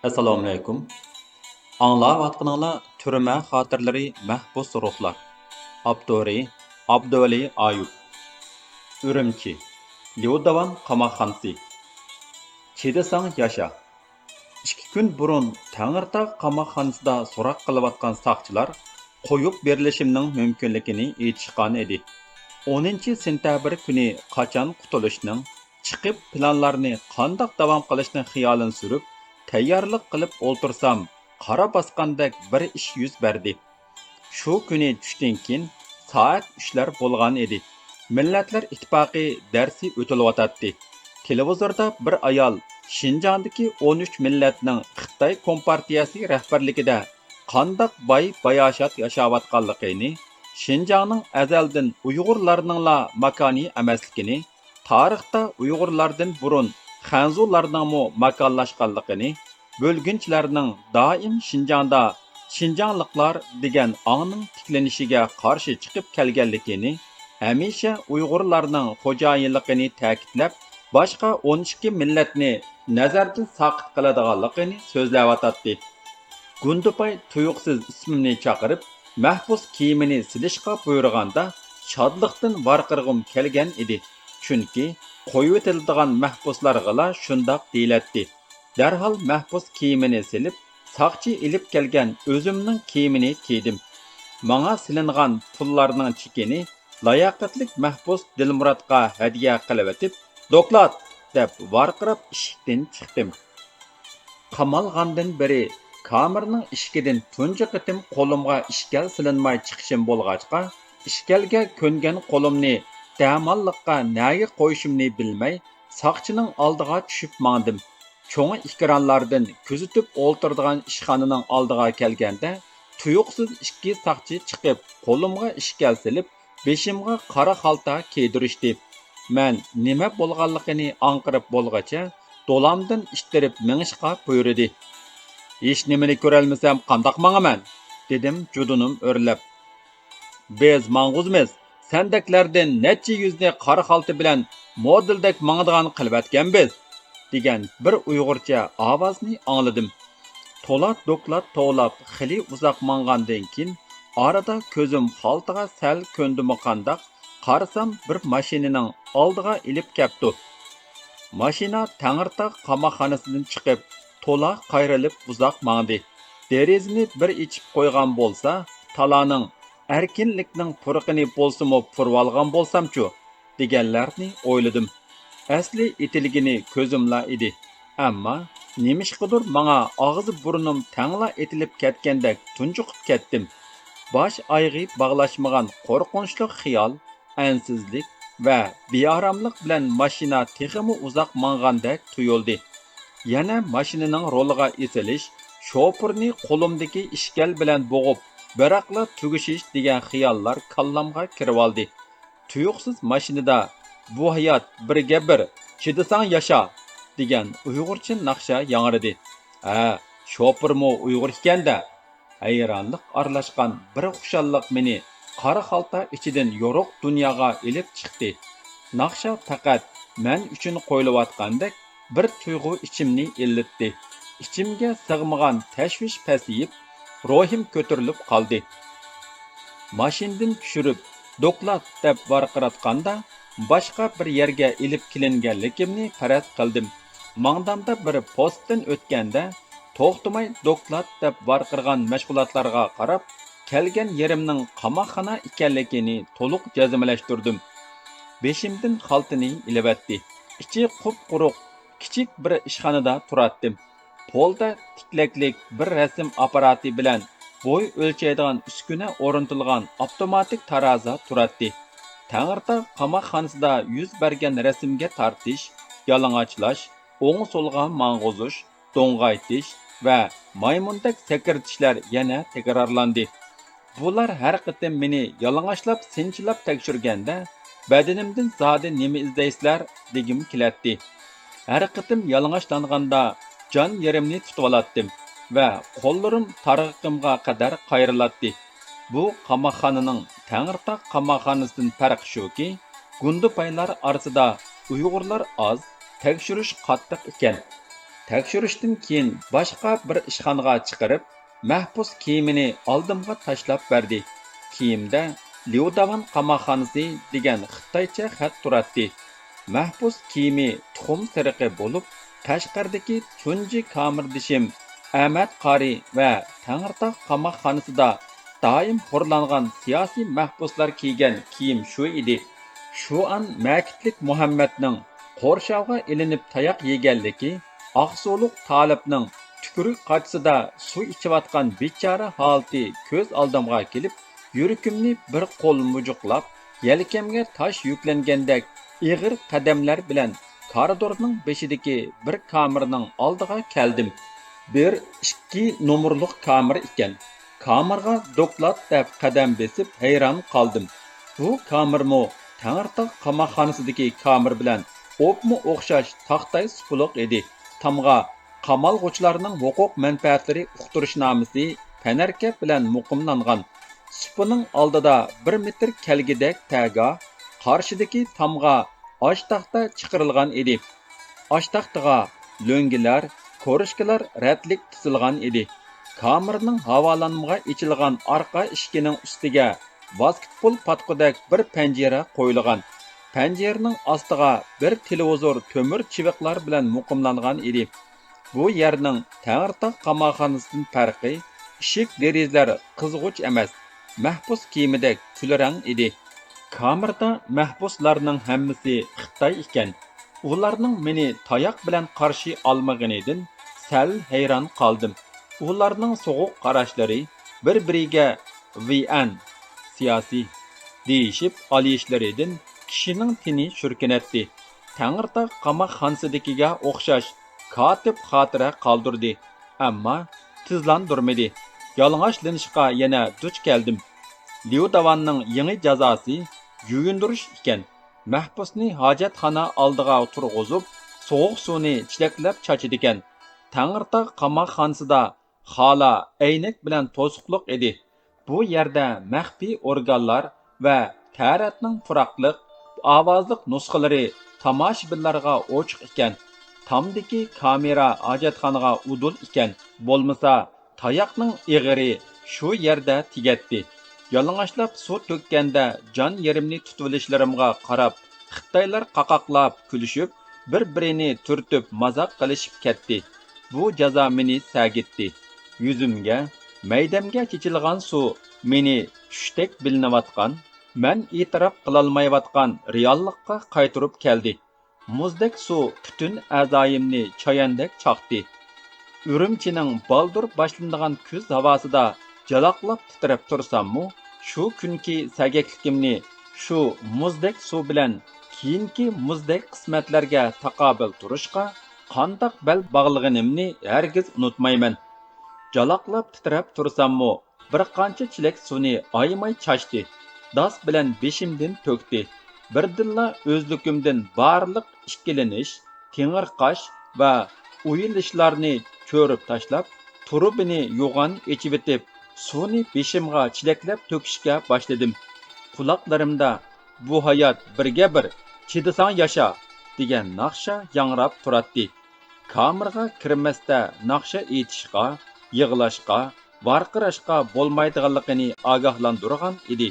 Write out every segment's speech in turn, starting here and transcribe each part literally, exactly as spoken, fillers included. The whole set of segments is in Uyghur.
ئەسسالامۇئەلەيكۇم. ئاڭلاۋاتقىنىڭلار تۈرمە خاتىرىلىرى، مەھبۇس روھلار. ئاپتورى ئابدۇۋەلى ئايۇپ. ئۈرۈمچى. ليۇداۋان قاماقخانىسى. چىدىساڭ ياشا. ئىككى كۈن بۇرۇن تەڭرىتاغ قاماقخانىسىدا سوراق قىلىۋاتقان ساقچىلار قويۇپ بېرىلىشىمنىڭ مۇمكىنلىكىنى ئېيتىشقان ئىدى. ئونىنچى سېنتەبىر كۈنى قاچان قۇتۇلۇشنىڭ، چىقىپ پىلانلارنى قانداق داۋام قىلىشنىڭ خىيالىنى سۈرۈپ، تەييارلىق قىلىپ ئولتۇرسام، قارا باسقاندەك بىر ئىش يۈز بەردى. شۇ كۈنى چۈشتىن كېيىن سائەت ئۈچلەر بولغان ئىدى. مىللەتلەر ئىتتىپاقى دەرسى ئۆتۈلۈۋاتاتتى. تېلېۋىزوردا بىر ئايال شىنجاڭدىكى ئون ئۈچ مىللەتنىڭ خىتاي كومپارتىيەسى رەھبەرلىكىدە قانداق باي-باياشات ياشاۋاتقانلىقىنى، شىنجاڭنىڭ ئەزەلدىن ئۇيغۇرلارنىڭلا ماكانى ئەمەسلىكىنى، تارىختا ئۇيغۇرلاردىن بۇرۇن خەنزۇلارنىڭمۇ ماكانلاشقانلىقىنى، بۆلگۈنچىلەرنىڭ دائىم شىنجاڭدا شىنجاڭلىقلار دېگەن ئاڭنىڭ تىكلىنىشىگە قارشى چىقىپ كەلگەنلىكىنى، ھەمىشە ئۇيغۇرلارنىڭ خوجايىنلىقىنى تەكىتلەپ، باشقا ئون ئىككى مىللەتنى نەزەردىن ساقىت قىلىدىغانلىقىنى سۆزلەۋاتاتتى. گۇندىپاي تۇيۇقسىز ئىسمىمنى چاقىرىپ، مەھبۇس كىيىمىنى سېلىشقا بۇيرۇغاندا، شادلىقتىن ۋارقىرىغۇم كەلگەن ئىدى. چۈنكى قويۇۋېتىلىدىغان مەھبۇسلارغىلا شۇنداق دېيىلەتتى. دەرھال مەھبۇس كىيىمىنى سېلىپ، ساقچى ئېلىپ كەلگەن ئۆزۈمنىڭ كىيىمىنى كىيدىم. ماڭا سېلىنغان پۇللارنىڭ چېكىنى لاياقەتلىك مەھبۇس دىلمۇراتقا ھەدىيە قىلىۋېتىپ، «دوكلات!» دەپ ۋارقىراپ ئىشىكتىن چىقتىم. قامالغاندىن بېرى كامېرنىڭ ئىشىكىدىن تۇنجى قېتىم قولۇمغا ئىشكەل سېلىنماي چىقىشىم بولغاچقا، ئىشكەلگە كۆنگەن قولۇمنى دەماللىققا نەگە قويۇشۇمنى بىلمەي، ساقچىنىڭ ئالدىغا چۈشۈپ ماڭدىم. چوڭ ئېكرانلاردىن كۆزىتىپ ئولتۇرىدىغان ئىشخانىنىڭ ئالدىغا كەلگەندە، تۇيۇقسىز ئىككى ساقچى چىقىپ، قولۇمغا ئىشكەل سېلىپ، بېشىمغا قارا خالتا كىيدۈرۈشتى. مەن نېمە بولغانلىقىنى ئاڭقىرىپ بولغىچە، دولامدىن ئىتتىرىپ مېڭىشقا بۇيرۇدى. «ھېچنېمىنى كۆرەلمىسەم، قانداق ماڭىمەن؟» دېدىم جۇدۇنۇم ئۆرلەپ. «بىز ماڭغۇزمىز، سەندەكلەردىن نەچچە يۈزنى قارا خالتا بىلەن مودېلدەك ماڭىدىغان قىلىۋەتكەنبىز» دېگەن بىر ئۇيغۇرچە ئاۋازنى ئاڭلىدىم. تولا دوكلات توۋلاپ خېلى ئۇزاق ماڭغاندىن كېيىن، ئارىدا كۆزۈم خالتىغا سەل كۆندىمۇ قانداق، قارىسام بىر ماشىنىنىڭ ئالدىغا ئېلىپ كەپتۇ. ماشىنا تەڭرىتاغ قاماقخانىسىدىن چىقىپ، تولا قايرىلىپ ئۇزاق ماڭدى. دېرىزىنى بىر ئېچىپ قويغان بولسا، تالانىڭ «ئەركىنلىكنىڭ پۇرىقىنى بولسىمۇ پۇرىۋالغان بولسامچۇ؟» دېگەنلەرنى ئويلىدىم. ئەسلى ئېتىلگىنى كۆزۈملا ئىدى. ئەمما نېمىشقىدۇر ماڭا ئاغزى بۇرنۇم تەڭلا ئېتىلىپ كەتكەندەك تۇنجۇقۇپ كەتتىم. باش ئايىغى باغلاشمىغان قورقۇنچلۇق خىيال، ئەنسىزلىك ۋە بىئاراملىق بىلەن ماشىنا تېخىمۇ ئۇزاق ماڭغاندەك تۇيۇلدى. يەنە ماشىنىنىڭ رولىغا ئېسىلىش، شوپۇرنى قولۇمدىكى ئىشكەل بىلەن بوغۇپ، بىراقلا تۈگىشىش دېگەن خىياللار كاللامغا كىرىۋالدى. تۇيۇقسىز ماشىنىدا «بۇ ھايات بىرگە بىر، چىدىساڭ ياشا» دېگەن ئۇيغۇرچە ناخشا ياڭرىدى. ھە، شوپۇرمۇ ئۇيغۇر ئىكەن-دە! ھەيرانلىق ئارىلاشقان بىر خۇشاللىق مېنى قارا خالتا ئىچىدىن يورۇق دۇنياغا ئېلىپ چىقتى. ناخشا پەقەت مەن ئۈچۈن قويۇلۇۋاتقاندەك بىر تۇيغۇ ئىچىمنى ئىللىتتى. ئىچىمگە سىغمىغان تەشۋىش پەسىيىپ، روھىم كۆتۈرۈلۈپ قالدى. ماشىنىدىن چۈشۈرۈپ، «دوكلات» دەپ ۋارقىراتقاندا، باشقا بىر يەرگە ئېلىپ كېلىنگەنلىكىمنى پەرەز قىلدىم. ماڭدامدا بىر پوستتىن ئۆتكەندە، توختىماي «دوكلات» دەپ ۋارقىرىغان مەشغۇلاتلارغا قاراپ، كەلگەن يېرىمنىڭ قاماقخانا ئىكەنلىكىنى تولۇق جەزملەشتۈردۈم. بېشىمدىن خالتىنى ئېلىۋەتتى. ئىچى قۇپقۇرۇق، كىچىك بىر ئىشخانىدا تۇراتتىم. پولدا تىكلەكلىك بىر رەسىم ئاپپاراتى بىلەن بوي ئۆلچەيدىغان ئۈسكۈنە ئورنىتىلغان ئاپتوماتىك تارازا تۇراتتى. تەڭرىتاغ قاماقخانىسىدا يۈز بەرگەن رەسىمگە تارتىش، يالىڭاچلاش، ئوڭ-سولغا ماڭغۇزۇش، دوڭغايتىش ۋە مايمۇندەك سەكرىتىشلەر يەنە تەكرارلاندى. بۇلار ھەر قېتىم مېنى يالىڭاچلاپ سىنچىلاپ تەكشۈرگەندە، بەدىنىمدىن زادى نېمە ئىزدەيسىلەر دېگۈم كېلەتتى. ھەر قېتىم يالىڭاچلانغاندا جان يېرىمنى تۇتۇۋالاتتىم ۋە قوللىرىم تارغىقىمغا قەدەر قايرىلاتتى. بۇ قاماقخانىنىڭ تەڭرىتاغ قاماقخانىسىدىن پەرقى شۇكى، گۇندىپايلار ئارىسىدا ئۇيغۇرلار ئاز، تەكشۈرۈش قاتتىق ئىكەن. تەكشۈرۈشتىن كېيىن باشقا بىر ئىشخانىغا چىقىرىپ، مەھبۇس كىيىمىنى ئالدىمغا تاشلاپ بەردى. كىيىمدە ليۇداۋان قاماقخانىسى دېگەن خىتايچە خەت تۇراتتى. مەھبۇس كىيىمى تۇخۇم سېرىقى بولۇپ، قەشقەردىكى تۇنجى كامېردىشىم ئەمەت قارى ۋە تەڭرىتاغ قاماقخانىسىدا دائىم خورلانغان سىياسىي مەھبۇسلار كىيگەن كىيىم شۇ ئىدى. شۇئان مەكىتلىك مۇھەممەتنىڭ قورشاۋغا ئېلىنىپ تاياق يېگەنلىكى، ئاقسۇلۇق تالىپنىڭ تۈكۈرۈك قاچىسىدا سۇ ئىچىۋاتقان بىچارە ھالىتى كۆز ئالدىمغا كېلىپ، يۈرىكىمنى بىر قول مۇجۇقلاپ، يەلكەمگە تاش يۈكلەنگەندەك ئېغىر قەدەملەر بىلەن كارىدورنىڭ بېشىدىكى بىر كامېرنىڭ ئالدىغا كەلدىم. بىر ئىككى نومۇرلۇق كامېر ئىكەن. كامېرغا دوكلات دەپ قەدەم بېسىپ ھەيران قالدىم. بۇ كامېرمۇ تەڭرىتاغ قاماقخانىسىدىكى كامېر بىلەن ئوپمۇ ئوخشاش تاختاي سۇپىلىق ئىدى. تامغا قامالغۇچىلارنىڭ ھوقۇق مەنپەئەتلىرى ئۇقتۇرۇشنامىسى پەنەركە بىلەن مۇقىملانغان. سۇپىنىڭ ئالدىدا بىر مېتىر كەلگۈدەك تەگا، قارشىدىكى تامغا ئاش تاختا چىقىرىلغان ئىدى. ئاش تاختىغا لۆڭگىلەر، كورۇشكىلار رەتلىك تىزىلغان ئىدى. كامېرنىڭ ھاۋالانمىغا ئېچىلغان ئارقا ئىشىكىنىڭ ئۈستىگە ۋاسكېتبول پاتقۇدەك بىر پەنجىرە قويۇلغان. پەنجىرىنىڭ ئاستىغا بىر تېلېۋىزور تۆمۈر چىۋىقلار بىلەن مۇقىملانغان ئىدى. بۇ يەرنىڭ تەڭرىتاغ قاماقخانىسىدىن پەرقى، ئىشىك دېرىزىلەر قىزغۇچ ئەمەس، مەھبۇس كىيىمىدەك كۈلرەڭ ئىدى. كامېردا مەھبۇسلارنىڭ ھەممىسى خىتاي ئىكەن. ئۇلارنىڭ مېنى تاياق بىلەن قارشى ئالمىغىنىدىن سەل ھەيران قالدىم. ئۇلارنىڭ سوغۇق قاراشلىرى، بىر-بىرىگە ۋىئەن، سىياسىي، دېيىشىپ ئالىيىشلىرىدىن كىشىنىڭ تېنى شۈركۈنەتتى. تەڭرىتاغ قاماقخانىسىدىكىگە ئوخشاش كاتىپ خاتىرە قالدۇردى، ئەمما تىزلاندۇرمىدى. يالىڭاچلىنىشقا يەنە دۇچ كەلدىم. ليۇ داۋاننىڭ يېڭى جازاسى يۇيۇندۇرۇش ئىكەن. مەھبۇسنى ھاجەتخانا ئالدىغا تۇرغۇزۇپ، سوغۇق سۇنى چېلەكلەپ چاچىدىكەن. تەڭرىتاغ قاماقخانىسىدا خالا، ئەينەك بىلەن توسۇقلۇق ئىدى. بۇ يەردە مەخپىي ئورگانلار ۋە تەرەتنىڭ پۇراقلىق، ئاۋازلىق نۇسخىلىرى تاماشىبىنلارغا ئوچۇق ئىكەن. تامدىكى كامېرا ھاجەتخانىغا ئۇدۇل ئىكەن. بولمىسا، تاياقنىڭ ئېغىرى شۇ يەردە تېگەتتى. يالىڭاچلاپ سۇ تۆككەندە جان يېرىمنى تۇتۇۋېلىشلىرىمغا قاراپ، خىتايلار قاقاقلاپ كۈلۈشۈپ، بىر-بىرىنى تۈرتۈپ مازاق قىلىشىپ كەتتى. بۇ جازا مېنى سەگىتتى. يۈزۈمگە، مەيدەمگە چېچىلغان سۇ مېنى چۈشتەك بىلىنىۋاتقان، مەن ئېتىراپ قىلالمايۋاتقان رېئاللىققا قايتۇرۇپ كەلدى. مۇزدەك سۇ پۈتۈن ئەزايىمنى چاياندەك چاقتى. ئۈرۈمچىنىڭ بالدۇر باشلىنىدىغان كۈز ھاۋاسىدا جالاقلاپ تىترەپ تۇرساممۇ، شۇ كۈنكى سەگەكلىكىمنى شۇ مۇزدەك سۇ بىلەن كېيىنكى مۇزدەك قىسمەتلەرگە تاقابىل تۇرۇشقا قانداق بەل باغلىغىنىمنى ھەرگىز ئۇنتۇمايمەن. جالاقلاپ تىترەپ تۇرساممۇ، بىر قانچە چېلەك سۇنى ئايىماي چاچتى، داس بىلەن بېشىمدىن تۆكتى. بىردىنلا ئۆزلۈكۈمدىن بارلىق ئىككىلىنىش، تېڭىرقاش ۋە ئۇيىلىشلارنى چۆرۈپ تاشلاپ، تۇرۇبىنى يوغان ئېچىۋېتىپ، سۇنى بېشىمغا چېلەكلەپ تۆكۈشكە باشلىدىم. قۇلاقلىرىمدا «بۇ ھايات بىرگە بىر، چىدىساڭ ياشا» دېگەن ناخشا ياڭراپ تۇراتتى. كامېرغا كىرمەستە ناخشا ئېيتىشقا، يىغلاشقا، ۋارقىراشقا بولمايدىغانلىقىنى ئاگاھلاندۇرغان ئىدى.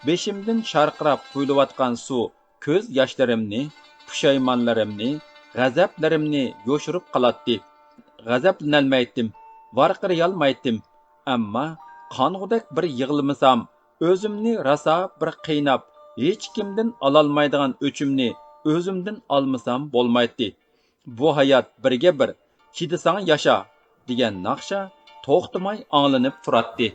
بېشىمدىن شارقىراپ قۇيۇلۇۋاتقان سۇ كۆز ياشلىرىمنى، پۇشايمانلىرىمنى، غەزەپلىرىمنى يوشۇرۇپ قالاتتى. غەزەپلىنەلمەيتتىم، ۋارقىرىيالمايتتىم. ئەمما قانغۇدەك بىر يىغلىمىسام، ئۆزۈمنى راسا بىر قىيناپ، ھېچكىمدىن ئالالمايدىغان ئۆچۈمنى ئۆزۈمدىن ئالمىسام بولمايتتى. «بۇ ھايات بىرگە بىر، چىدىساڭ ياشا» دېگەن ناخشا توختىماي ئاڭلىنىپ تۇراتتى.